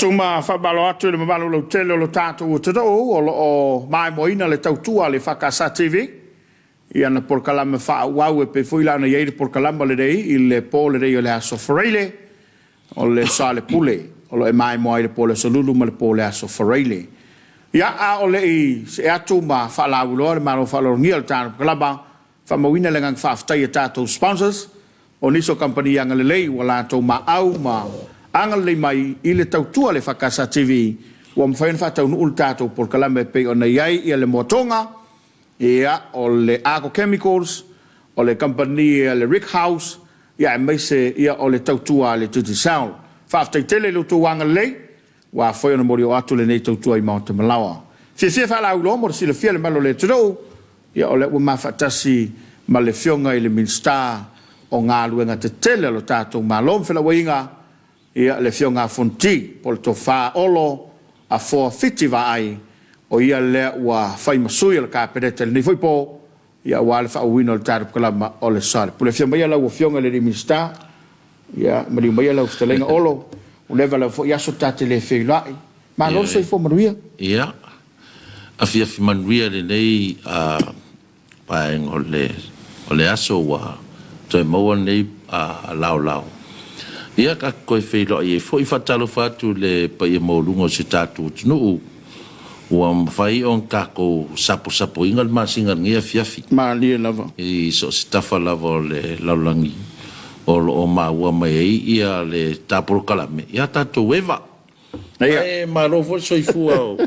Atu ma faamalo atu i le mamalu lautele o lo tatou atunuu o lo o maimoaina le tautua a le EFKS TV i ana polokalame faaauau e pei foi la ona i ai le polokalama lenei i le po lenei o le Aso Faraile o le Soalepule o lo o e maimoa ai le po o le Aso Lulu ma le po o le Aso Faraile. Ia, a o le i see atu ma faalauiloa le Malo Faaaloalogia o le tatou polokalama, faamauina le agaga faafetai i a tatou sponsors, o nisi o kamupani agalelei ua latou maau ma agalelei mai i le tautua a le EFKS TV ua mafai ona faataunuu le tatou polokalame e pei ona i ai ia le Moatoga, ia, o le Argo Chemicals, o le kamupani a le Rick House, ia aemaise ia o le tautua a le Digicel. Faafetai tele i lo outou agalelei Ua afai ona molioo atu lenei tautua i Maota Malaoa. Fiafia faalauiloa mo le silafia e le mamalu o le atunuu, ia o lea ua ma faatasi ma le Afioga i le Minisita o Galuega Tetele a lo tatou Malo ma Felauaiga, ia le Afioga a Fonoti po o le Tofa Olo Afoa Fiti Vaai, o ia lea ua fai ma sui o le Kapeneta i lenei foi po, ia aua le faaauauina o le tatou polokalama o le Soalepule. Afio maia lau Afioga i le alii Minisita, ia maliu maia lau fetalaiga Olo, ua leva lava foi aso ta te le feiloai. Malo le soifua manuia. Ia, afiafi manuia i lenei vaega o le aso ua toe maua lenei laolao. Ia, ta te toe feiloai ai foi. Faatalofa atu i le paia maualuga o si o tatou atunuu. Ua mafai ona tatou saposapoina le masina i lenei afiafi. Malie lava. I so o se tafa lava o le lalolagi o lo o maua mai ai ia le ta polokalame, ia tatou eva. Ae malo foi le soifua.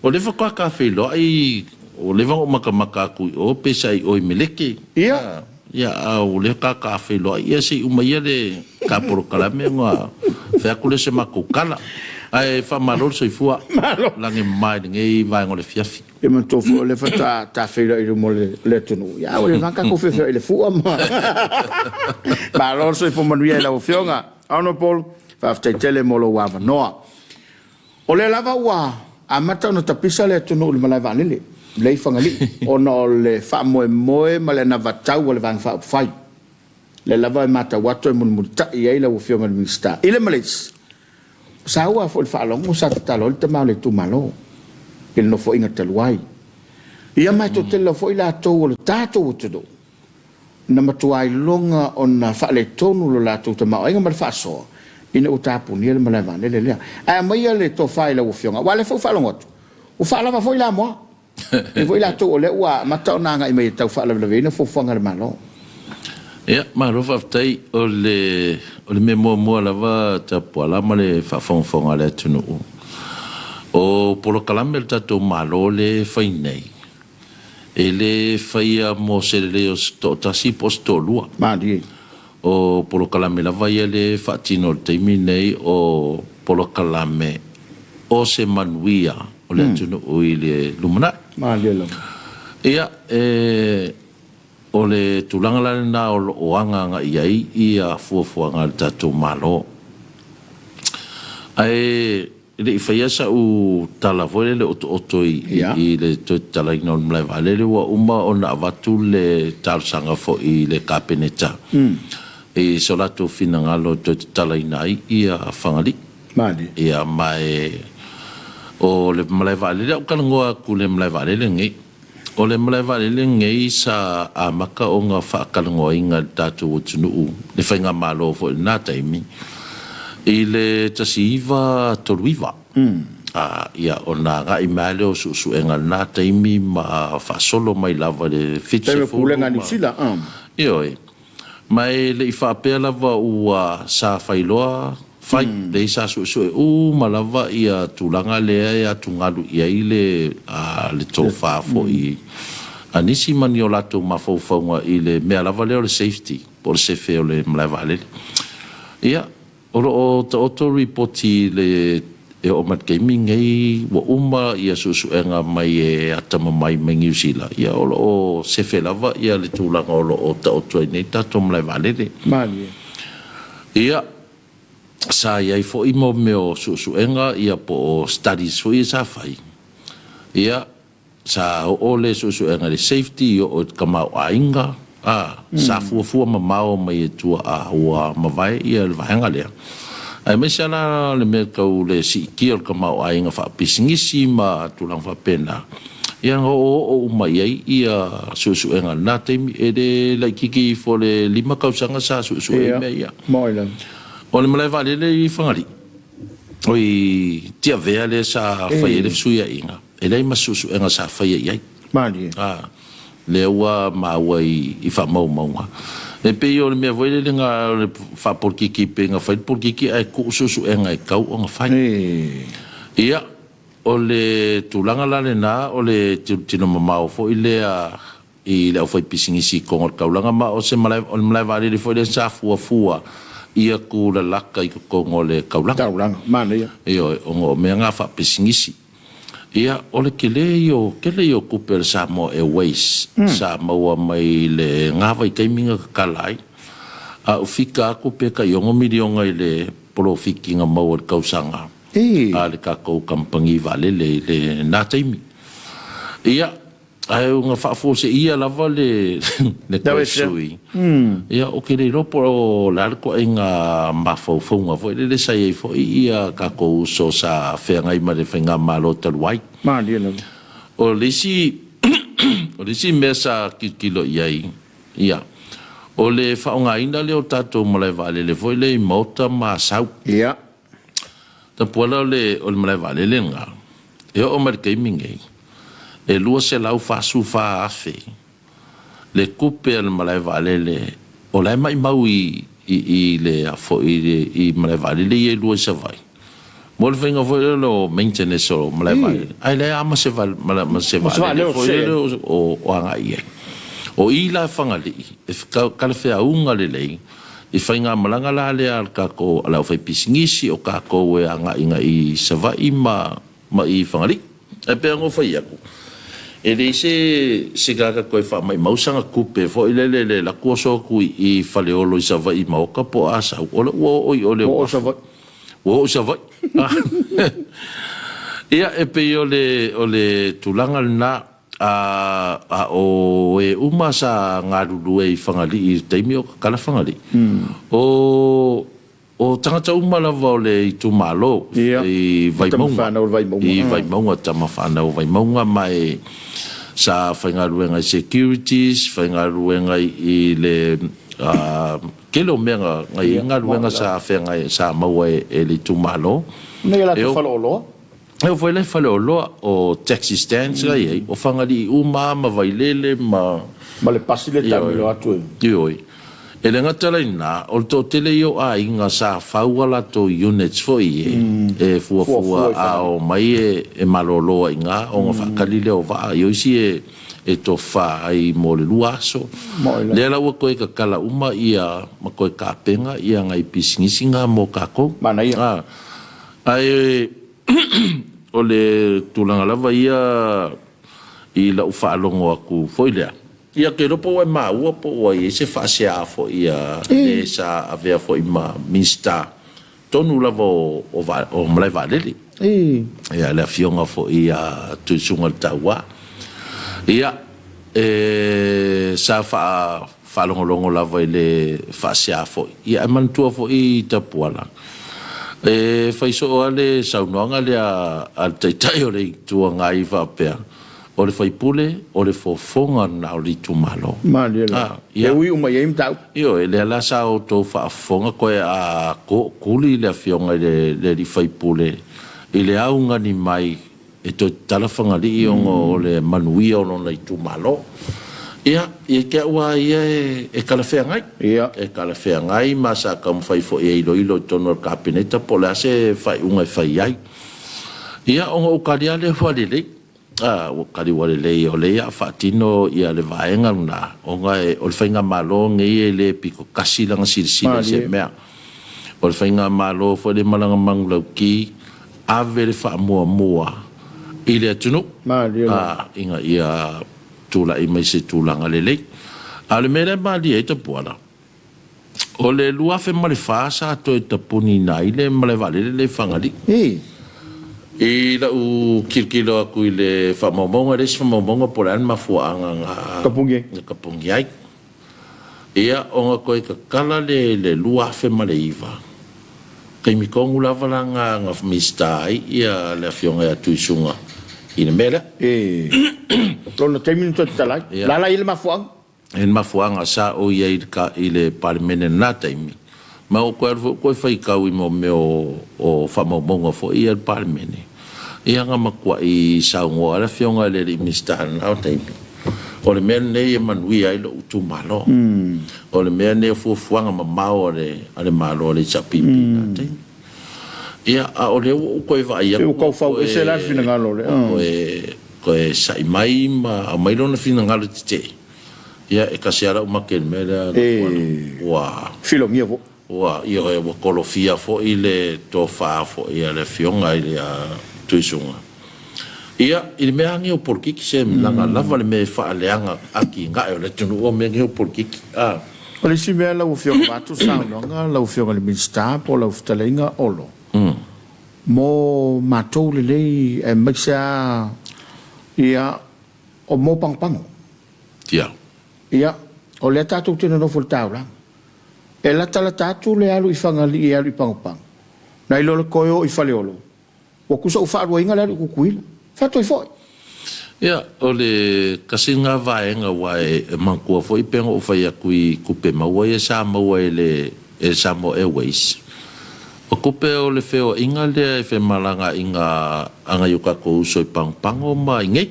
O lea faatoa ta feiloai, ua leva ona ou matamata atu i o pe sa i o i Meleke. Ia. Ia, a o lea ta ta feiloai, ia se i uma ia le ta polokalame ona fai atu lea o se matou tala. Ae faamalo le soifua. Malo. Lagi e mama i lenei vaega o le afiafi. Ia manatua foi o lea faatoa ta feiloai i luma o le atunuu. Ia, ua leva lava ona tatou feofeoai i le fua ma. Malo le soifua manuia i lau Afioga Honourable, faafetai tele mo lou avanoa. O lea lava ua amata ona tapisa le atunuu i le malae vaalele lea i Fagalii ona o le faamoemoe ma le anavatau a le Vaega Faaupufai. O lea lava e matau atu e mulimulitai i ai lau Afioga i le Minisita. I le ma le isi, ua saua foi i le faalogo sa tatalo ai le tama o le itumalo i le nofoaiga talu ai. Ia ma e toatele lava foi latou o le tatou atunuu na matua iloga ona faaletonu lo latou tamaoaiga ma le faasoa ina ua tapunia le malae vaalele lea. Ae aumaia le tofa i lau Afioga, aua o lea foi ua faalogo atu, ua faalava foi Lamoa. E foi latou o lea ua amata ona agai mai e tau faalavelaveina fuafuaga a le Malo. Ia, malo faafetai. O le, o le mea muamua lava Tapuala ma le faafogafoga a le atunuu, o polokalame a le tatou Malo lea e fai nei, E le faia mo se lelei o se toatasi po o se toalua. Malie. O polokalame lava ia lea e faatino i le taimi lenei o polokalame o se manuia o le atunuu i le lumanai. Malie lava. Ia, e, o le tulaga la lena o lo o agaaga i ai ia fuafuaga a le tatou Malo. Ae E le i faia sau tala foi lele otooto i le toe tatalaina o le malae vaalele, ua uma ona avatu le talosaga foi i le Kapeneta i so latou finagalo e toe tatalaina ai Fagalii. Ia, ma o le malae vaalele, a ou talanoa atu i le malae vaalele lenei, O le malae vaalele lenei sa amata ona faatalanoaina e le tatou atunuu, le faigamalo foi i lena taimi, i le 1939. Ia, ona agai mai lava lea o suesuega i lena taimi ma faasolo mai lava i le 70. Taimi o Pulega a Niu Sila. Ioe. Ma e le i faapea lava ua sa fai loa fai, leai sa suesue uma lava ia tulaga lea e atugalu i ai le le tofa foi a nisi ma ni o latou mafaufauga i le mea lava lea o le safety po o le sefe o le malae vaalele. Ia, O lo o taoto lipoti i le e oo mai i le taimi lenei ua uma ia suesuega mai e atamamai mai Niu Sila, ia o lo o sefe lava ia le tulaga o lo o taoto ai nei le tatou malae vaalele. Malie. Ia, sa i ai foi mo mea o suesuega ia po o studies foi ia sa fai, ia Sa oo le suesuega i le safety, i oo i le tamaoaiga, a, sa fuafua mamao mai e tuaa ua mavae ia le vaega lea. Aemaise lava la le mea tau le siitia o le tamaoaiga faapisinisi ma tulaga faapena, ia na oooo uma i ai ia suesuega i lena taimi. E le laitiiti ifo i le 5 tausaga sa suesue ai mea ia. O le malae vaalele i Fagalii, oi Tiavea lea sa fai ai le fesuiaiga, e leai ma se suesuega sa faia i ai. Malie. Lea ua maua i faamaumauga. E pei o le mea foi lele na o le faapolokiki pei na fai le polokiki ae tuu suesuega e tatau ona fai. Ia, o le tulaga la lena o le tilotilo mamao foi lea i le aufaipisinisi i totonu o le taulaga ma o se malae, o le malae vaalele foi lea sa fuafua ia tulalata i totonu o le taulaga. Taulaga, manaia. Ioe, ona o mea na faapisinisi. Ia, o le tele ia o, tele ia o tupe a le Samoa Airways sa maua mai le na vaitaimi na tatala ai. A ou fika atu pe tai ono miliona i le polofiti na maua i le tausaga a le tatou kamupani vaalele i lena taimi. Ia, Ae ua faafuaseia lava le toe sui, ia ou te le iloa po o le a le ituaiga mafaufauga foi lele sa i ai foi ia tatou uso sa feagai ma le faigamalo talu ai. Malie lava. O le isi o le isi mea sa tilotilo i ai, ia, o le faaaogaina lea o tatou malae vaalele foi lea i Maota ma Asau. Ia. Tapuala o le o le malae vaalele lena, e oo mai i le taimi nei, e $244,000 le tupe a le malae vaalele o la e maimau i i le a foi i malae vaalele ia e lua i Savaii mo le faiga foi lea o maintenance o malae vaalele, ae leai lava ma se ma se vaalele foi lele o agai i ai. O i la i Fagalii e talafeauga lelei I faigamalaga la lea a le tatou a le aufaipisinisi o tatou e agai agai i Savaii ma ma i Fagalii. Ae pei ona ou fai atu, e leai se se tagata toe faamaimau sana tupe foi lele le alu atu oso atu i Faleolo i Savaii i Maota po o Asau, o lea ua oo i o i le uafu. Ua oo i Savaii. Ia, e pei o le o le tulaga lena. A o e uma sa galulue i Fagalii i le taimi o tatala Fagalii, o o tagata uma lava o le itumalo i Vaimauga, i Vaimauga, tama fanau o Vaimauga, ma e sa faigaluega i securities, faigaluega i le tele o mea na i ai galuega sa feagai sa maua e le itumalo. Nei latou faleoloa. E oo foi la i faleoloa, o taxi stands la e i ai, o Fagalii uma lava ma Vailele ma... Ma le pasi lea e taamilo atu e. Ioe. E le gata la i lena, o le toatele ia o aiga sa fau a latou units foi ie, e fuafua a omai e malolo ai i ina ona faatali lea o vaa. O isi e tofa ai mo le 2 aso. Lea la ua toe tatala uma ia ma toe tapena ia nai pisinisi na mo tatou. Manaia. Ae o le tulaga lava ia i lau faalogo atu foi lea, ia ou te iloa po ua e maua po ua i ai se faasea foi a le sa avea foi ma Minisita tonu lava o malae vaalele, ia le Afioga foi ia Tuisugaletaua. Ia, e sa faalogologo lava i le faasea foi, ia ae manatua foi Tapuala, e fai soo lava le saunoaga lea a le Taitai o le Itu Agai faapea, o le sui usufono o le fofoga lena o le itumalo. Malie lava. E ui uma i ai mataupu. Ioe, lea la sa outou faafofoga koe a tootuli le Afioga i le alii sui usufono i le augani mai e toe tatala Fagalii ona o le manuia o lona itumalo. Ia, ia te au lava ia e talafeagai. Ia. E talafeagai ma sa taumafai foi e iloilo i totonu o le Kapeneta po o le a se faaiuga e fai ai. Ia, ona ou tali lava lea ua lelei. A, ua tali ua lelei o lea o le a faatino ia le vaega lena ona o le faigamalo lenei e le pito tasi lana silasila i se mea. O le faigamalo foi lea ma lana manulauti, ave le faamuamua i le atunuu ina ia tulai mai se tulaga lelei. A o le mea lea e malie ai Tapuala, o le 2004 sa toe tapuniina ai le malae vaalele lea i Fagalii. I lau tilotilo atu i le faamaumauga, e leai se faamaumauga po o le a le mafuaaga na tapuni ai. Ia, ona toe tatala lea i le 2009. Taimi tonu lava la na na Minisita ai ia le Afioga ia Tuisuga i le mea lea. E lona taimi na toe tatala ai. Ia. Lala i le mafuaaga. I le mafuaaga sa ou i ai i le Palemene i lena taimi, ma ua toe alu foi toe faitau i mo mea o faamaumauga foi ia a le Palemene, ia na matuai saunoa lava le Afioga i le alii Minisita i lena taimi, o le mea lenei e manuia ai lou itumalo. O le mea lenei o fuafuaga mamao a le Malo a le HRPP i lena taimi. Ia, a o lea ua ou toe vaai atu ua tau fau ese la le finagalo o le. Ua toe sa'i mai ma aumai lona finagalo tetee. Ia, e tasi lava lau make i le mea lea Lapuala. Ua. Filogia foi. Ua, ioe, ua tolofia foi le tofa foi a le Afioga i le Tuisuga. Ia, i le mea lava lenei o polokiki, se leaga lava le mea e faaleaga atinae o le atunuu o mea nei o polokiki. A. O le isi mea lau Afioga vaeatu le saunoaga lau Afioga i le Minisita po o lau fetalaiga Olo, mo matou lelei aemaise lava ia o mo Pagopago. Ia. Ia, o lea tatou te nonofo i le taulaga. E latalata atu le alu i Fagalii e alu i Pagopago, nai lo le toe o i Faleolo, ua tusa ua faaluaina le alu i Tutuila. Faatoi foi. Ia, o le tasi lena vaega aua e manatua foi pei ona ou fai atu i tupe maua ia sa maua e le Samoa Airways. O tupe o le feoaiga lea i femalagaaiga a nai o tatou uso i Pagopago ma i inei.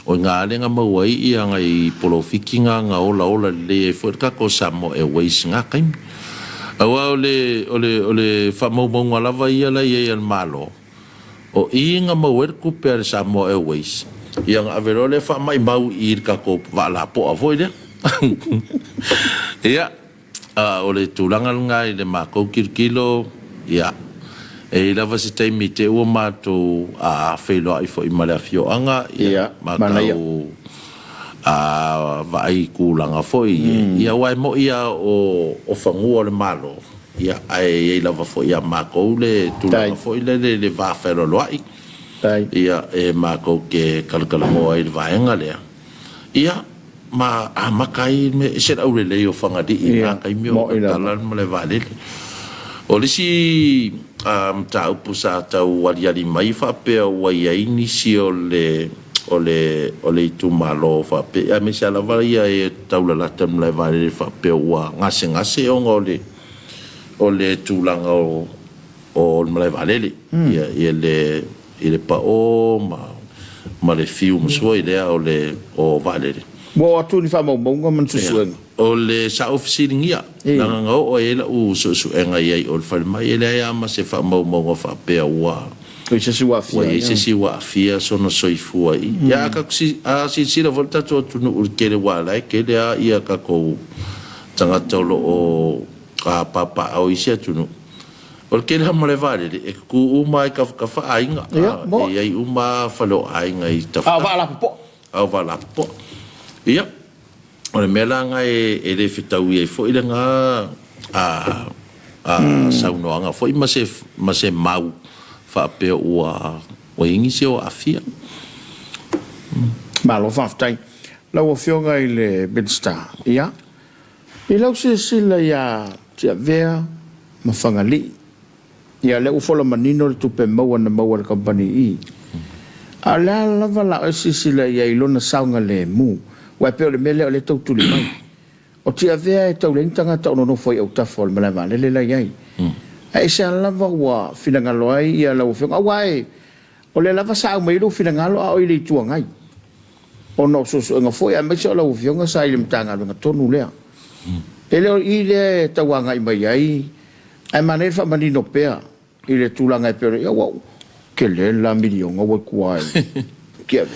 O i ina lea na maua ai ia nai polofiti na na olaola lelei ai foi le tatou Samoa Airways i na taimi. Aua o le, o le, o le faamaumauga lava ia la i ai a le Malo, o i na maua ai le tupe a le Samoa Airways, ia na ave loa lea faamaimau i i le tatou vaa lapoa foi lea. Ia. A o le tulaga lena i le matou tilotilo, ia, e i ai lava se taimi te i ua matou feiloai foi ma le afioaga, ia, matou vaai i tulaga foi ia, aua e moni lava o fanua o le Malo, ia, ae i ai lava foi ia matou le tulaga foi lele i le va fealoaloai, ia, e matou te talatalanoa ai i le vaega lea. Ia, ma amata ai le mea, ese le aulelei o Fagalii i lena taimi o tatala le malae vaalele. O le isi mataupu sa tau aliali mai faapea ua i ai nisi o le o le o le itumalo faapea, aemaise lava ia e taulalata i le malae vaalele faapea ua gasegase ona o le o le tulaga o o le malae vaalele, ia, i le, i le pao ma, ma le fiu masua i lea o le, o vaalele. Ua oo atu ni faamaumauga ma ni suesuega. O le sa ou fesiligia, leaga na oo ai lau suesuega i ai o le falemai, e leai lava ma se faamaumauga faapea ua, Ua i ai se isi ua aafia ua i ai se isi ua aafia sona soifua i. Ia, a tatou, a silasila foi le tatou atunuu i le tele, aua o la e tele lava ia tatou tagata o lo o papaaao i isi atunuu. O le tele lava malae vaalele, e tutu uma lava i tafatafa aiga. Ia, moa. E i ai uma lava fale o aiga i tafatafa. A o vaa lapopoa. A o vaa lapopoa. Ia, o le mea la lena e le fetaui ai foi lena saunoaga foi ma se, ma se mau faapea ua i ai nisi o aafia. Malo faafetai. Lau Afioga i le Minisita, ia, I lau silasila ia Tiavea ma Fagalii, ia lea ua fola manino le tupe maua na maua e le kamupani i. A o le a lava la oe silasila i ai i lona saogalemu, aua e pei o le mea lea o lea e tau tuli mai. O Tiavea e tau leai ni tagata o nonofo ai i autafa o le malae vaalele la e i ai. Ae aisea lava ua finagalo ai ia lau Afioga, aua e o lea lava sa aumai ai lou finagalo a o i le Itu Agai. Ona o suesuega foi aemaise o lau Afioga sa i le Matagaluega tonu lea. E le o i lea e tau agai mai ai, ae manaia le faamanino pea i le tulaga e pei ona i ai, ua tele le la miliona ua i tua i Tiave.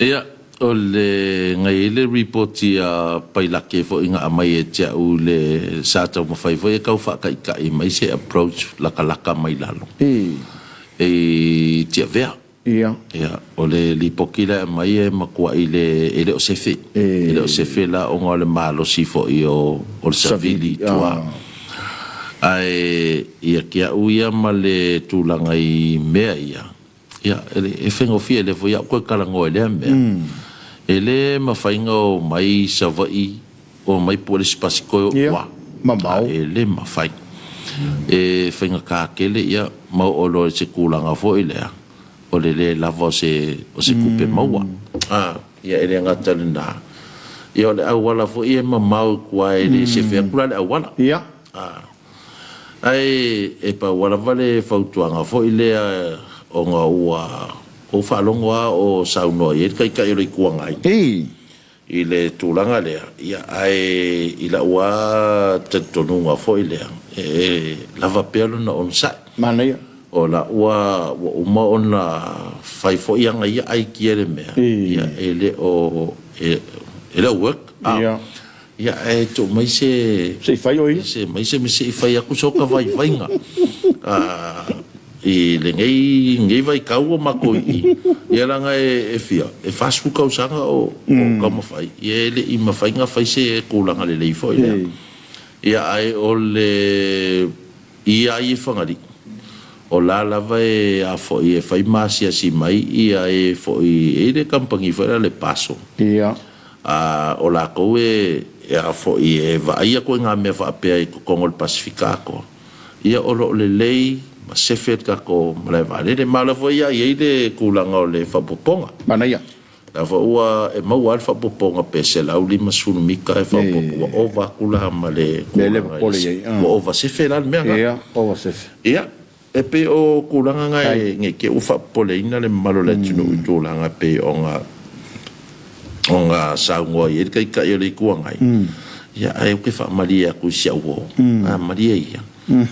Ia, o le, na i ai le ripoti a Pailake foi na aumai e te au i le, sa taumafai foi e tau faataitai mai se approach latalata mai lalo i Tiavea. Ia. Ia, o le lipoti la e aumai e matuai le, e le o sefe. E le o sefe la ona o le malosi foi o, o le savili i tua. Ae ia te au ia ma le tulaga i mea ia, ia, e faigofie, lea foi a ou toe talanoa i lea mea. E le mafai ona omai Savaii, omai pue le isi pasi toe o tua. Mamao. E le mafai. E faigata tele ia ma oo loa i se tulaga foi lea o le le lava o se o se tupe maua. A, ia e le gata i lena, ia o le auala foi e mamao i tua e le sefe atu la le auala. Ia. A, ae e pau lava le fautuaga foi lea ona ua ou faalogo lava o saunoa i ai le Taitai o le Itu Agai. Ei. I le tulaga lea, ia, ae i la'u lava talitonuga foi lea, e lava pea lona onosai. Manaia. O la ua uma ona fai foi ana ia aikia i le mea, ia, e le o, e le o work. Ia. Ia, ae tuu mai se. Se i fai o ia. Se mai se se i fai atu soka vaivaiga i lenei lenei vaitau o matou i i, ia leaga e fia, e 40 tausaga o taumafai, ia e le i mafai ona fai se tulaga lelei foi lea. Ia ae o le ia ia i Fagalii, o la lava e a foi e fai ma asiasi mai ia e foi e i ai le kamupani foi lea a le PASO. Ia. A o latou e a foi e vaaia ituaiga mea faapea i totonu o le Pasefika atoa. Ia o lo o lelei ma sefe le tatou malae vaalele. Ma o la foi o le a i ai le tulaga o le faaopoopoga. Manaia. O la foi ua e maua lava le faaopoopoga pe 150 mita e faaopoopo, ua ova atu la ma le tulaga i le, ua ova sefe la le mea lena. Ia, ova sefe. Ia, e pei o tulaga na ne i te i ua faapopoleina le mamalu o le atunuu i tulaga e pei ona ona saunoa i ai le Taitai o le Itu Agai, ia, ae ou te faamalie atu i si au uo, a malie ia,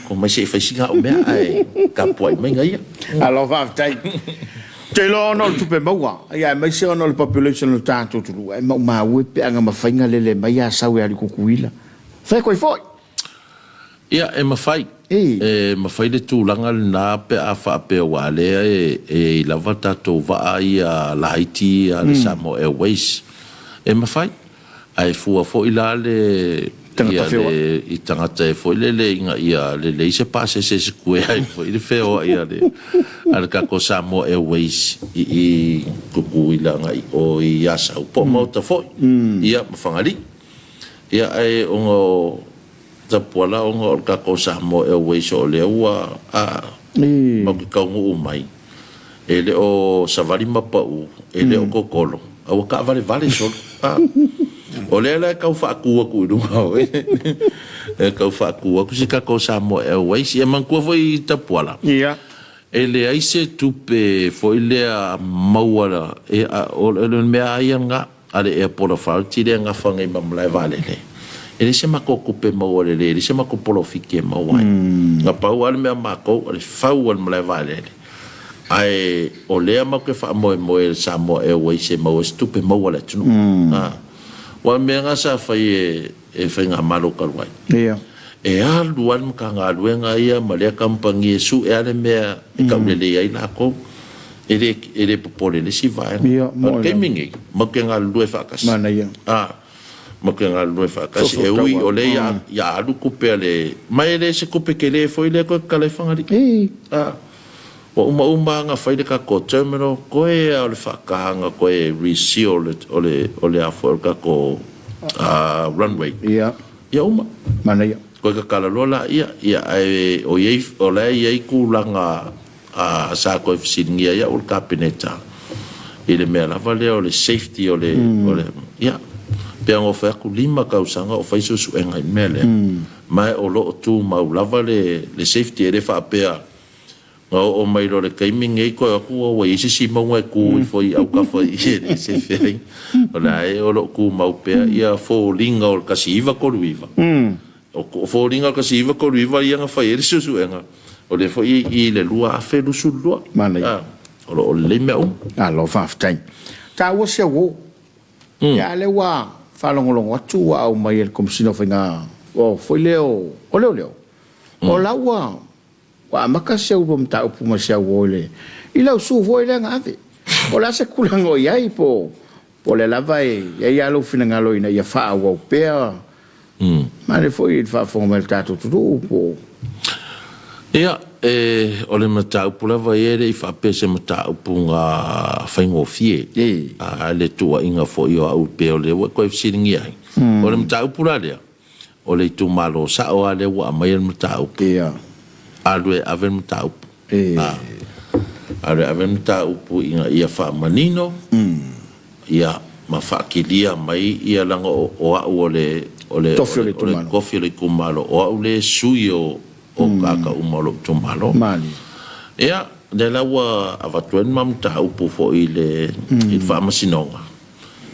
omai se i fai sina au mea ae tapuai mai ia. Malo faafetai. Ou te iloa ona o le tupe maua, ia aemaise ona o le population o le tatou atunuu, e maumau e pe ana mafai ona lele mai Asau e alu i Tutuila. Fai atu ai foi. Ia, e mafai. E mafai le tulaga lena pe a faapea aua o lea e i ai lava tatou vaa ia laiti ia a le Samoa Airways. E mafai. Ae fua foi la le Tagata feoai. i tagata e foi lele ina ia lelei se pasese e sikuea ai foi le feoai a le a le tatou Samoa Airways i Tutuila agai i o i Asau po o Maota foi, ia ma Fagalii. Ia ae ona o Tapuala ona o le tatou Samoa Airways o lea ua matou te taunuu mai, e le o savali ma pau, e le o totolo, a ua taavalevale solo. O lea la e tau faatu atu i luga o oe, e tau faatu atu se tatou Samoa Airways. Ia manatua foi Tapuala, e leai se tupe foi lea maua, o le mea lava ia lena. a le Airport Authority lea e gafa nei ma malae vaalele, e leai se matou tupe maua lelei, e leai se matou polofiti e maua ai. Na pau lava le mea a matou, o le fau o le malae vaalele, ae o lea matou te faamoemoe i le Samoa Airways e maua ai se tupe maua a le atunuu. Aua o le mea lena sa fai e Faigamalo talu ai. E alu lava le Matagaluega ia ma lea kamupani e sue lava le mea e taulelei ai latou. E le, e le popole i le isi vaega. Ia, A o le taimi lenei, matou te galulue faatasi. Manaia. A, matou te galulue faatasi. E ui o lea ia, ia alu tupe a le... Ma e le se tupe tele foi lea toe tatala ai Fagalii. Ei. A, ua umauma lava ona fai le tatou terminal, toe lava o le faataga, toe reseal o le, o le, o le a foi, o le tatou runway. Ia. Ia uma. Manaia. Toe tatala loa laia, ia, ae o i ai, o la e i ai tulaga A sa toe fesiligia ai au e le Kapeneta i le mea lava lea o le safety o le, o le, ia, pei ona ou fai atu, 5 tausaga o fai suesuega i le mea lea, ma o lo o tumau lava le, le safety. E le faapea na oo mai loa i le taimi lenei toe o atu ua i ai se isi mauga e tu ifo i autafa i i e le sefe ai. O la e o lo o tumau pea ia foliga o le 1939. O foliga o le 1939 ia na fai ai le suesuega, o lea foi e i i le 2022. Manaia. O lo o lelei mea uma. Malo faafetai. Taua si au uo. Ia a lea ua faalogologo atu ua aumai e le Komesina o Faiga o foi lea o Leoleo, o la ua Ua amata si au lua mataupu ma si au uo i le i lau su foi lea na ave. O le a se tulaga o i ai po o lea lava e i ai lava lou finagalo ina ia faaauau pea male foi i le faafofoga mai a le tatou atunuu po o. Ia, e, o le mataupu lava ia e le i faapea se mataupu na faigofie. A le tuuaiga foi o au pei o lea ua e toe fesiligia ai. O le mataupu la lea, o le itumalo sao lava lea ua aumaia le mataupu. Ia. Alu e ave le mataupu. E. Alu e ave le mataupu ina ia faamanino, ia, ma faakilia mai ia leaga o au o le o le Tofi o le itumalo. tofi o le itumalo, o au le sui o o tagata uma o lou itumalo. Malie. Ia, lea la ua avatu ai le ma mataupu foi i le i le Faamasinoga,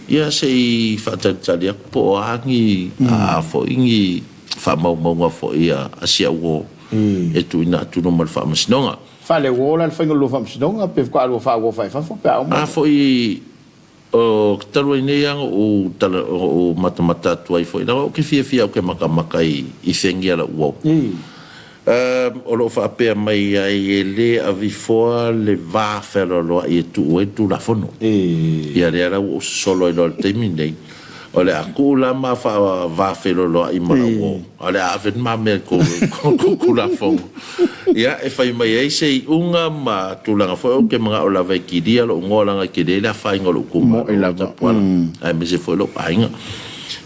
ia se i faatalitali atu po o a ni a foi ni faamaumauga foi a si au uo e tuuina atu i luma o le Faamasinoga. Faaleuo la le faiga o le lua faamasinoga pe faatoa lua faauo i fafo pe a uma. A foi o talu ai nei lava na ou tala na ou matamata atu ai foi leaga ou te fiafia ou te matamata i fegi a lau uo. O lo o faapea mai ai e le avifoa le va fealoaloai e tuu ai le Tulafono. Ia lea la ua ou sosolo ai loa i le taimi lenei, o le a tuu la ma va fealoaloai ma lau uo, a o le a ave le ma mea i le Tulafono. Ia, e fai mai ai se iuga ma tulaga foi, ou te manao lava e kilia lou igoa leaga e tele le afaina o lou itumalo o Tapuala, aemaise foi lou aiga.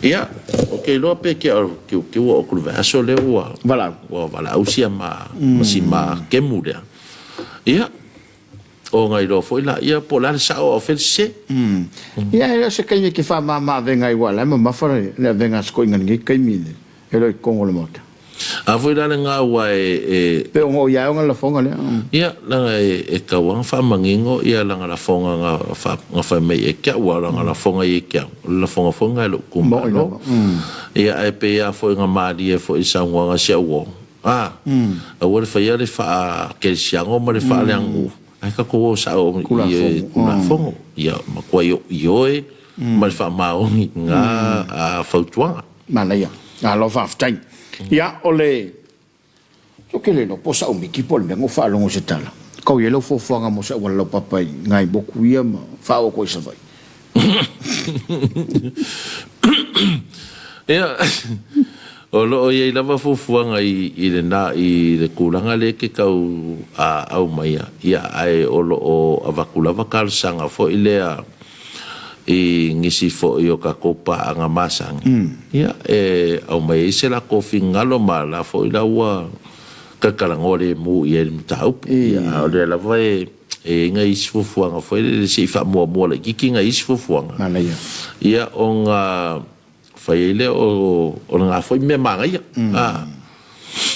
Ia, ou te iloa pe tea o le teuteu oo atu i le vaiaso lea ua valaau, ua valaau sia ma, ma si ma kemu lea. Ia, ona iloa foi laia po o le a le sao a o fea le sese. Ia, e le o se taimi e te faamama avega ai aua o la e mamafa le avega a si toeaina i lenei taimi e le o i totonu o le Maota. A foi la lena aua e. Pe ona o ia ona lafoga lea. Ia, leaga e tatau lava ona faamanino ia lana lafoga na fai mai ia te au, aua o lana lafoga ia te au, o le lafoga foi lena i lou itumalo. Ia, ae pei lava foi ona malie foi i le saunoaga a si au uo, a, aua le faia le faa-kerisiano ma le faaleaganuu, ae tatou o sao i Tulafono. Ia matua ioe ma le faamaoni i na fautuaga. Manaia. Malo faafetai. Ia, o le... Ou te le iloa po o sa'u miti po o le mea na ou faalogo i se tala. Kau i ai lau fuafuaga mo se auala laupapa i nai motu ia ma faaoo atu ai i Savaii. Ia, o lo o i ai lava fuafuaga i lena, i le tulaga lea e te tau aumaia, ia, ae o lo o avatu lava talosaga foi lea i nisi foi o tatou paaga masani, ia, e aumai ai se latou finagalo ma la foi la ua talatalanoa lemu i ai i le mataupu. Ia, a o lea lava e i ai nai isi fuafuaga foi lele se i faamuamua laitiiti nai isi fuafuaga. Manaia. Ia, ona fai ai lea o lena foi mea manaia. A.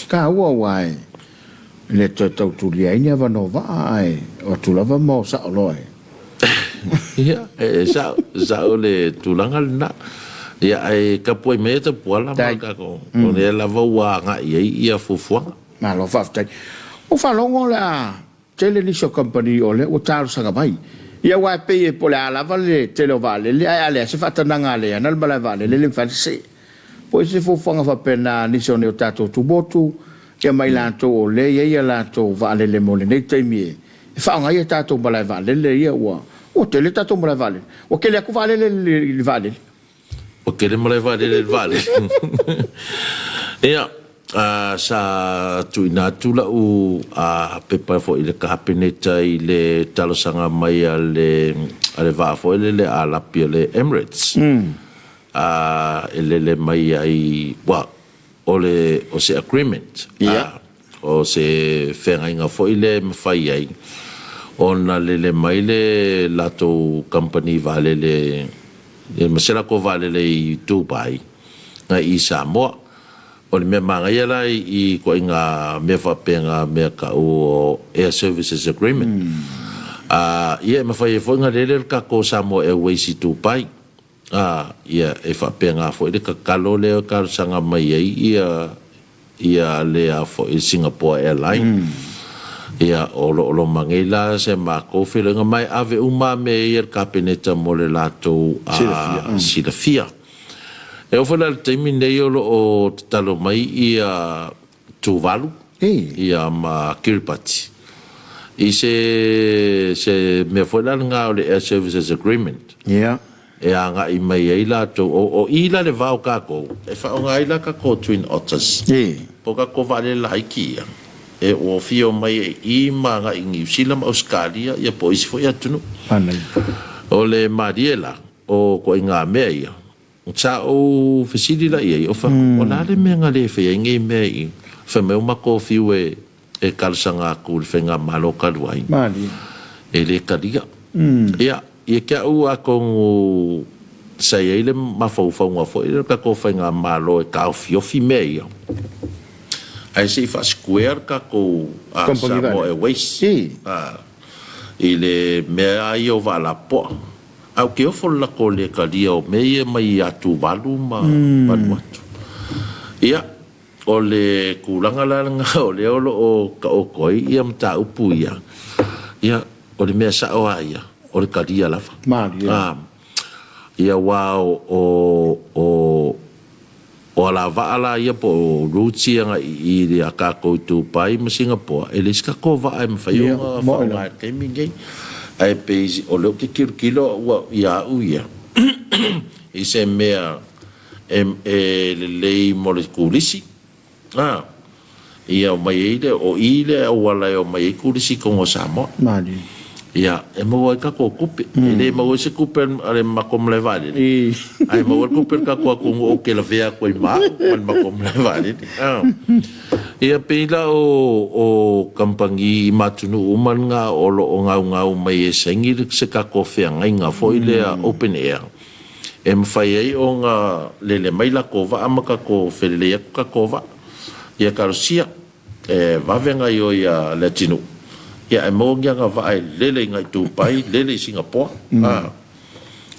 Taua aua e le toe tau tulia ai ni avanoa vaa ae o atu lava ma o sao loa e. Ia, e sao, sao le tulaga lena. Ia, ae tapuai mai Tapuala ma tatou, o lea lava ua agai i ai ia fuafuaga. Malo faafetai. Ua faalogo o le a Tele nisi o kamupani o lea ua talosaga mai. Ia aua e pei e po o le a lava le tele o vaalele ae a leai se faatanaga a le ana le malae vaalele e le mafai ona sesee. Po o i ai se fuafuaga faapena a nisi o nei o tatou tumotu ia ma i latou o lea e i ai a latou vaalele mo lenei taimi e faaaoga ai a tatou malae vaalele ia ua tele tatou malae vaalele. Ua tele atu vaalele i le vaalele. Ua tele malae vaalele i le vaalele. Ia, sa tuuina atu lau pepa foi i le Kapeneta i le talosaga mai a le, a le vaa foi lele Alapi o le Emirates. E lele mai ai, well, o le, o se agreement. Ia. O se feagaiga foi lea e mafai ai ona lele mai le latou kamupani vaalele ma se latou vaalele i Dubai agai i Samoa. O le mea manaia la i ituaiga mea faapena, mea tau o Air Services Agreement, ia e mafai ai foi ona lele le tatou Samoa Airways i Dubai. Ā, ia, e faapena foi le tatalo lea e talosaga mai ai ia, ia le a foi Singapore Airline. Ia, o lo o loma nei la se matou feiloaiga, ma e ave uma lava mea ia i le Kapeneta mo le latou Silafia. silafia. E oo foi la i le taimi lenei o lo o tatalo mai ia Tuvalu, ia ma Kiribati i se se mea foi la lena o le Air Services Agreement. Ia. E agai mai ai latou, o i la le va o tatou, e faaaoga ai la tatou Twin Otters. Po o tatou vaalele laiti ia, e ua fia omai ai i i ma agai i Niu Sila ma Ausetalia ia po o isi foi atunuu. Manaia. O le malie la, o ituaiga mea ia. Sa ou fesili la i ai, o fai atu, o le a le mea na le faia ai nei mea i i? Fai mai o matou fiu e talosaga atu i le faigamalo talu ai, e le talia. Ia, ia te au atonu sa i ai le mafaufauga foi lea o le tatou faigamalo e taofiofi mea ia, ae se i faa-square le tatou Samoa Airways i le mea lava ia o vaa lapopoa. Ae ou te ofo i le latou le talia o mea ia mai ia Tuvalu ma Vanuatu. Ia, o le tulaga la lena o lea o lo o taoto ai ia mataupu ia, ia, o le mea sao lava ia, o le talia lava. Malie. Ia, aua o, o, O alavaa la ia po o routes ia agai i i a tatou i Dubai ma Singapore, e leai se tatou vaa e mafai ona faaaoga i le taimi lenei. Ae pei o lea ou te tilotilo au ia au ia i se mea e lelei mo le turisi, a, ia omai ai le, o i le auala e omai ai turisi i totonu o Samoa. Ia, e maua ai tatou tupe. E le maua ai se tupe a le matou malae vaalele, ae maua ai le tupe a le tatou atunuu ou te lavea atu ai ma au ma le matou malae vaalele. Ia, pei la o kamupani ma atunuu uma na o lo o gaugau mai e saini se tatou feagaiga foi lea open air, e mafai ai ona lele mai latou vaa ma tatou felelei atu tatou vaa. Ia talosia. E vave gaoioi a le atinuu, ia ae maua ni agavaa e lele i Dubai, lele i Singapore.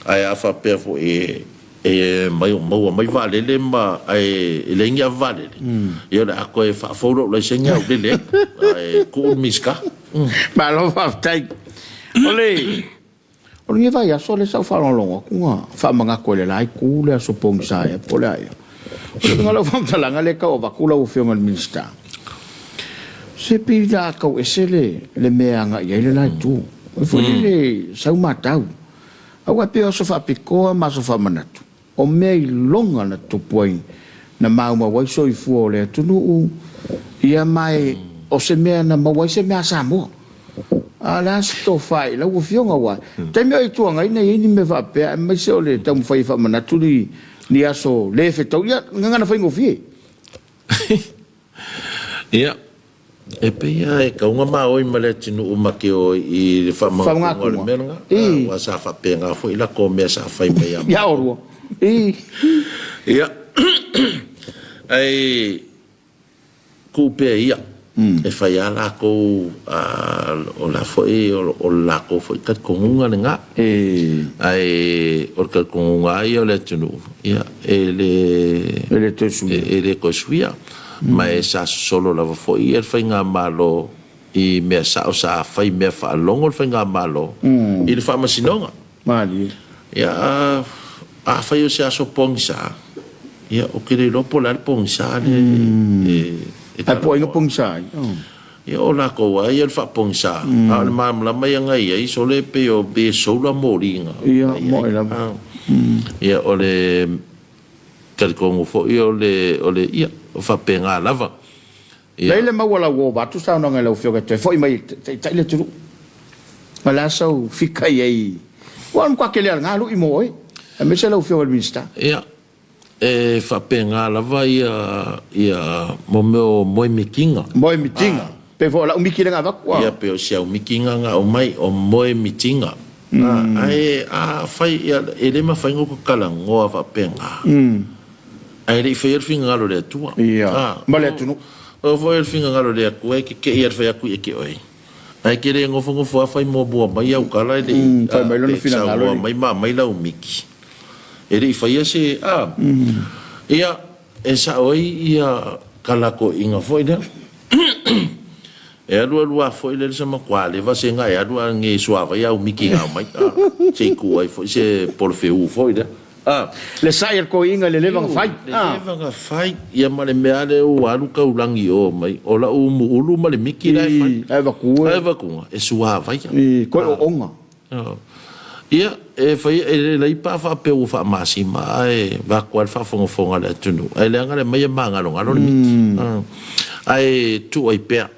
Ae a faapea foi e maua mai vaalele ma ae leai ni ava vaalele, ia o le a toe faafou lou laisene au lele ai, ae tuu le Minisita. Malo faafetai. O le O lenei vaiaso lea sa ou faalogologo atu na faamanatu e le la itu le aso pogisa ea po o le a ea. O le uiga o lau faamatalaga lea e tau avatu lau Afioga i le Minisita, se pei o le a tau ese le mea e agai i ai le la itu. E foi lele sau matau, aua e pei o aso faapitoa ma aso faamanatu, O mea iloga na tutupu ai, na maumau ai soifua o le atunuu, ia ma e o se mea na maua ai se mea a Samoa. A o le a se tofa i lau Afioga aua taimi o Itu Agai na i ai ni mea faapea aemaise o le taumafai e faamanatu ni ni aso le fetau, ia gagana faigofie. Ia, E pei lava e tau ona maoi ma le atunuu ma te o i le faamagatoga o le mea lena, aua sa faapena foi latou mea sa fai mai ia matou. Ia, ae tuu pea ia, e fai lava latou, o la foi, o le latou foi talitonuga lena. Ae o le talitonuga lava ia o le atunuu, ia, e le toe suia. Ma e sa sosolo lava foi le Faigamalo i mea sao, sa fai mea faalogo le Faigamalo i le Faamasinoga. Malie. Ia, afai o se aso pogisa, ia, ou te le iloa po o le a le pogisa lea e Ae po o ai na pogisa ai? Ia, o latou lava ia o le faapogisa, a o le malamalama ia na i ai, sole pei o be soula moli na i ai. Ia, moe lava. Ia, o le Talitonu foi o le, o le, ia, o faapena lava. Ia. Lei le maua lau ova atu saunoaga i lau afioga e toe foi mai e taitai le atunuu. O le a sau fika i ai? Ua matua tele lava lena lui mo oe, aemaise lau afioga i le Minisita. Ia, e faapena lava ia, ia, mo mea o moe mitiga. Moe mitiga. Pei foi o lau miki lea na avatu. Ia, pei o si au miki na na aumai, o moe mitiga. Ae afai, e le mafai ona ou talanoa faapena, ae le i faia le finagalo o le Atua. Ia, ma le atunuu. O foi o le finagalo o le Atua e tetee lava i le fai atu ia te oe. Ae e te le nofonofo lava fai muamua mai au tala e le i, fai mai lona finagalo saunoa mai ma aumai lau miki. E le i faia se, ia, e sao ai ia kalatoiga foi lea. E alu alu a foi lele sa matua leva se ga e alu a nge suavai au miki ga mai a se i tu ai foi se polofeu foi lea a. Le sai a le toeaina i le leva na fai a. Le leva na fai ia ma le mea lea ua alu taulagi i o mai o lau umuulu ma le miki la e fai. Ae avatu e. Ae avatu e suavai. I koe oonga. Ia, e fai, e lelei pe a faapea ua faamasima ae vaeatu lava le faafogafoga a le atunuu, ae leaga le aumai e magalogalo le miti. Ae tuu ai pea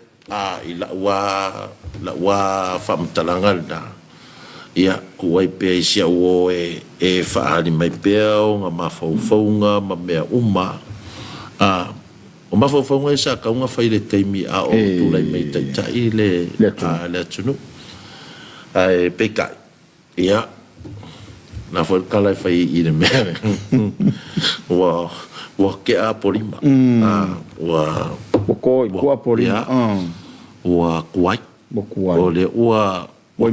i lau lava, lau lava faamatalaga lena, Ia, tuu ai pea i si au uo e faaali mai pea ona mafaufauga ma mea uma. A, o mafaufauga ia sa tatau ona fai i le taimi a o tulai mai e taitai le atunuu. Ae peitai, ia, o le a foi le tala e fai i le mea lea, ua tea Apolima, ua to i tua Apolima, ua tuai, o lea ua Ua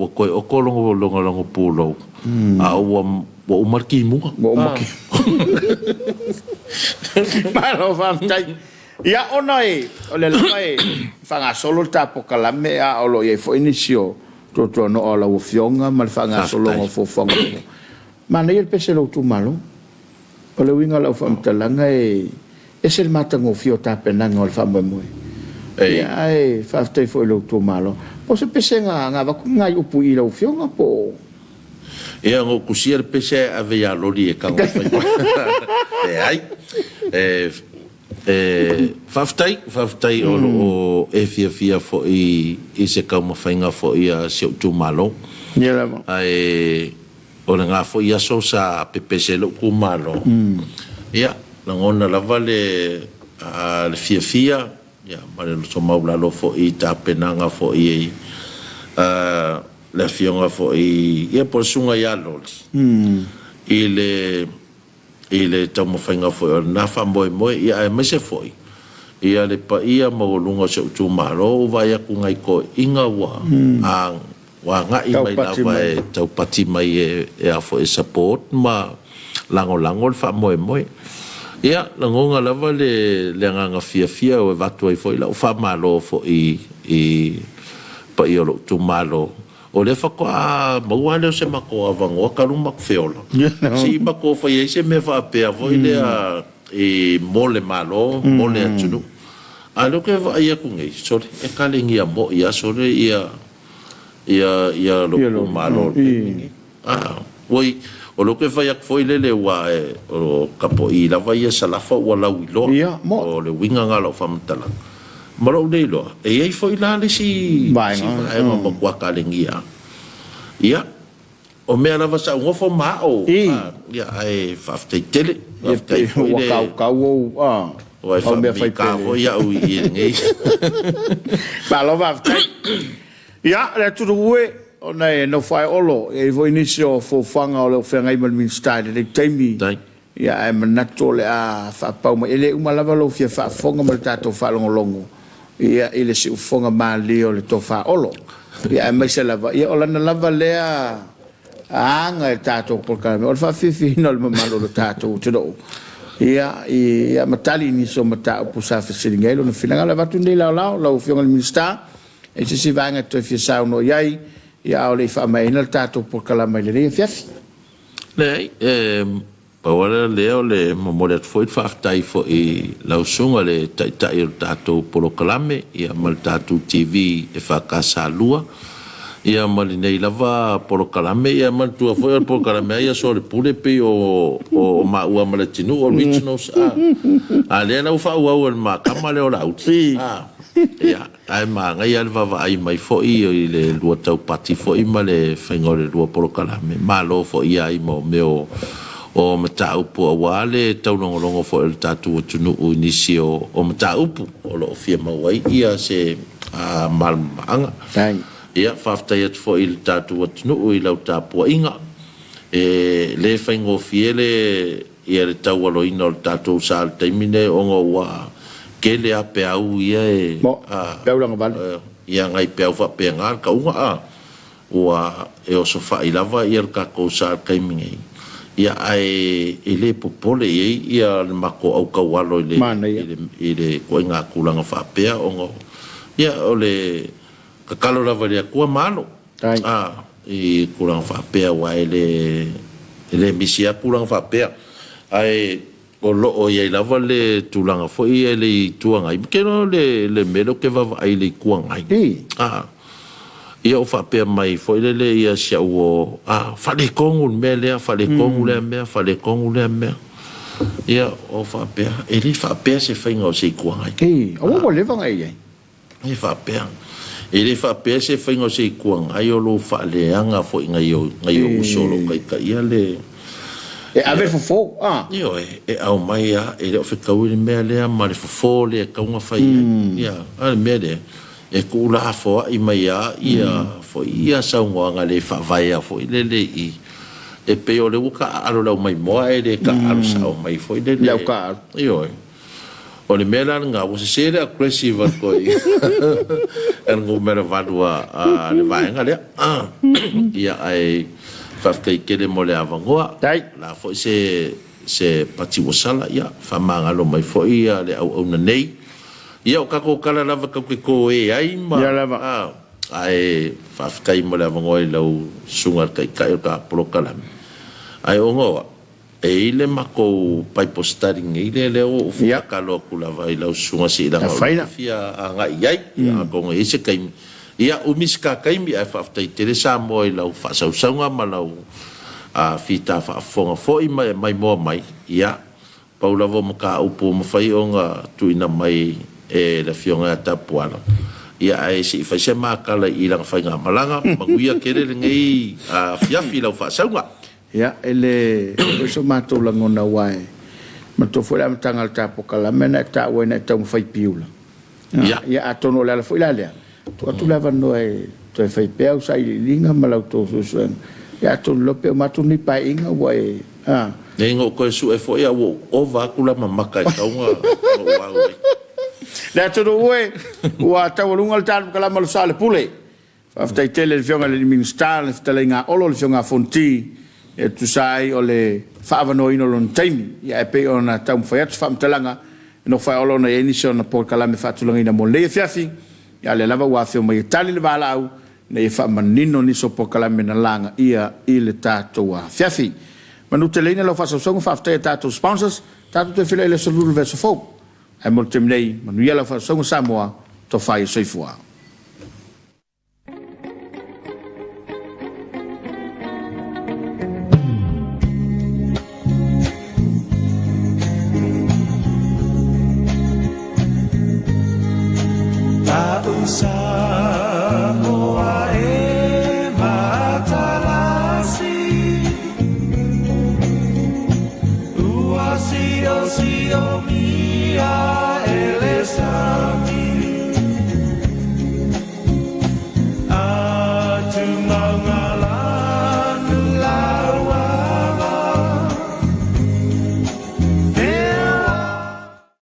toe oto lona pulou, a ua uma le timuga. Ua uma le Malo faafetai. Ia, ona e, o lea lava e faagasolo le ta polokalame, a o lo o i ai foi nisi o tuatuanoa o lau Afioga ma le faagasologa o fuafuaga. Manaia le pese o lou itumalo. O le uiga o lau faamatalaga e ese le matagofie o tapenaga o le faamoemoe. Ia, ae faafetai foi i lou itumalo. Po o se pese na avatu ni nai upu i lau Afioga po o. Ia, na ou tusia le pese ae ave ia Loli e tago e fai mai. Leai. E faafetai, faafetai o lo o e fiafia foi i se taumafaiga foi a si ou itumalo. Ia lava. Ae O lena foi aso sa pepese ai lou itumalo, ia, lagona lava le fiafia ma le loto maualalo foi i tapenaga foi a le Afioga foi ia po o le Susuga ia Loli i le i le taumafaiga foi o lena faamoemoe, ia aemaise foi ia le paia maualuga o si ou itumalo, ua vaai atu i nai toeaiina ua agai mai lava e taupati mai e a foi e support ma lagolago le faamoemoe. Ia, lagona lava le agaga fiafia e avatu ai foi lau faamalo foi i paia o lou itumalo. O lea faatoa maua lea o se matou avanoa talu ona matou feola, se i matou fai ai se mea faapea foi lea i mo le Malo, mo le atunuu. A o lea ou te vaai atu nei, sole, e kalenia moi lava sole ia ia lou itumalo i le taimi lenei. Oi, o lea ou te fai atu foi lele aua o tapuai lava ia Salafa ua lauiloa. O le uiga lena o lau faamatalaga. Ma lou le iloa, e i ai foi la le isi vaega ua matua kalenia. Ia, o mea lava sa ou nofo ma ao, ia, ae faafetai tele. Faafetai foi le... Ua kaukau ou, ua e faamika foi au i lenei. Malo faafetai. Ia, le atunuu e, ona e nofo ae Olo, e i ai foi nisi o fuafuaga o lo o feagai ma le Minisita i lenei taimi. Ia, ae manatu o le a faapau mai. E le uma lava lou fia faafofoga ma le tatou faalogologo ia, i le siufofoga malie o le tofa Olo. Ia, aemaise lava, ia, o lana lava lea aga i le tatou polokalame, o le faafiafiaina o le mamalu o le tatou atunuu. Ia, ia ma tali i nisi o mataupu sa fesiligia ai lona finagalo. E avatu lenei laolao, lau Afioga i le Minisita, e se isi vaega e toe fia saunoa i ai, ia, a o le i faamaeaina le tatou polokalame i lenei afiafi. Leai, e pau lava lea o le momoli atu foi le faafetai foi i lau Susuga i le Taitai o le tatou polokalame ia ma le tatou TV EFKS 2 ia ma lenei lava polokalame. Ia manatua foi o le polokalame lava ia Solepule pei o o maua ma Leatinuu originals a, a lea la ua faaauau e le ma tama lea o Laauli a. Ia, ae manaia le vaavaai mai foi i le lua taupati foi ma le faiga o le lua polokalame. Malo foi ia i mea o mataupu aua le taulogologo foi o le tatou atunuu i nisi o mataupu o lo o fia maua ai ia se malamalamaaga. Ia, faafetai atu foi i le tatou atunuu i lau tapuaiga. E le faigofie le ia le taualoina o le tatou sa i le taimi lenei ona ua tele a peau ia e Mo, peau lagavale. Ia nai peau faapena le tauga a ua e osofai lava ia le tatou sa i le taimi nei. Ia ae e le popole i ai ia le matou au taualo i le i le ituaiga tulaga faapea ona ia o le tatalo lava i le Atua ma alo. A, i tulaga faapea aua e le, e le misi lava tulaga faapea. Ae o lo o i ai lava le tulaga foi ia i le Itu Agai. Ou te iloa o le, le mea lea ou te vaavaai i le Itu Agai, a, ia o faapea mai foi lele ia si au uo, a, faaletonu le mea lea, faaletonu lea mea, faaletonu lea mea. Ia, o faapea, e le faapea se faiga o se Itu Agai. Aua ua leva ona e i ai. E faapea. E le faapea se faiga o se Itu Agai o lou faaleaga foi i nai o uso o lo o taitaia le. E ave le fofo, a. Ioe, e aumai lava, e le o fetaui le mea lea ma le fofo lea e tatau ona fai ai. Ia, a o le mea lea, e tuulafoai mai lava ia foi ia saunoaga le faavaea foi lele i, e pei o lea ua taaalo i le aumaimoa ae le taaalo sao mai foi lele. I le autaaalo. Ioe. O le mea la lena, ua sese le aggressive a le numera 8 a le vaega lea. Ia, ae faafetai tele mo le avanoa. Faafetai. O le a foi se pati ua sala, ia faamagalo mai foi le auauna nei. Ia, o tatou tala lava tatou te toe ai ma. Ia lava. Ae faafetai mo le avanoa i lau susuga i le Taitai o le ta polokalame. Ae ona o au, E i ai le matou Bible study nei lea lea ua ou fia tatalo atu lava i lau susuga se i leaga o lea e fia agai i ai atonu e i ai se taimi. Ia umi si ta taimi ae faafetai tele Samoa i lau faasausauga ma lau fita faafofoga foi ma e maimoa mai. Ia pau lava o mataupu ua mafai ona tuuina mai e le Afioga ia Tapuala, ia ae se i fai se ma tala i lana faigamalaga. Manuia tele lenei afiafi i lau faasauga. Ia, e le foi so matou lagona aua e manatua foi le amataga o le ta polokalame na e taua ai na e taumafai piula. Ia. Ia, atonu o le ala foi la lea, tuu atu le avanoa e toe fai pea au sailiiliga ma la outou suesuega. Ia, atonu loa pe uma atu lenei Paeaiga ua e, a. Nei na ou toe sue foi a ua ou ova atu la ma maka e tatau ona ou au ai. Le atunuu e, ua taualuga le ta polokalame o le Soalepule. Faafetai tele i le Afioga i le Minisita, le Fetalaiga a Olo, le Afioga a Fonoti e tusa ai o le faaavanoaina o lona taimi. Ia ae pei ona taumafai atu se faamatalaga, e nofo ai Olo ona e i ai nisi o ana polokalame faatulagaina mo lenei afiafi, ia a o lea lava ua afio mai e tali le valaau ina ia faamanino nisi o polokalame na lagaia i le tatou afiafi. Manuteleina lau faasausauga, faafetai i a tatou sponsors, tatou toe feiloai i le aso Lulu i le vaiaso fou. Ae mo le taimi nei, manuia lau faasausauga Samoa, tofa ia soifua.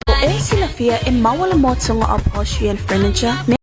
Ua e silafia e maua le motuga o Posh Furniture me.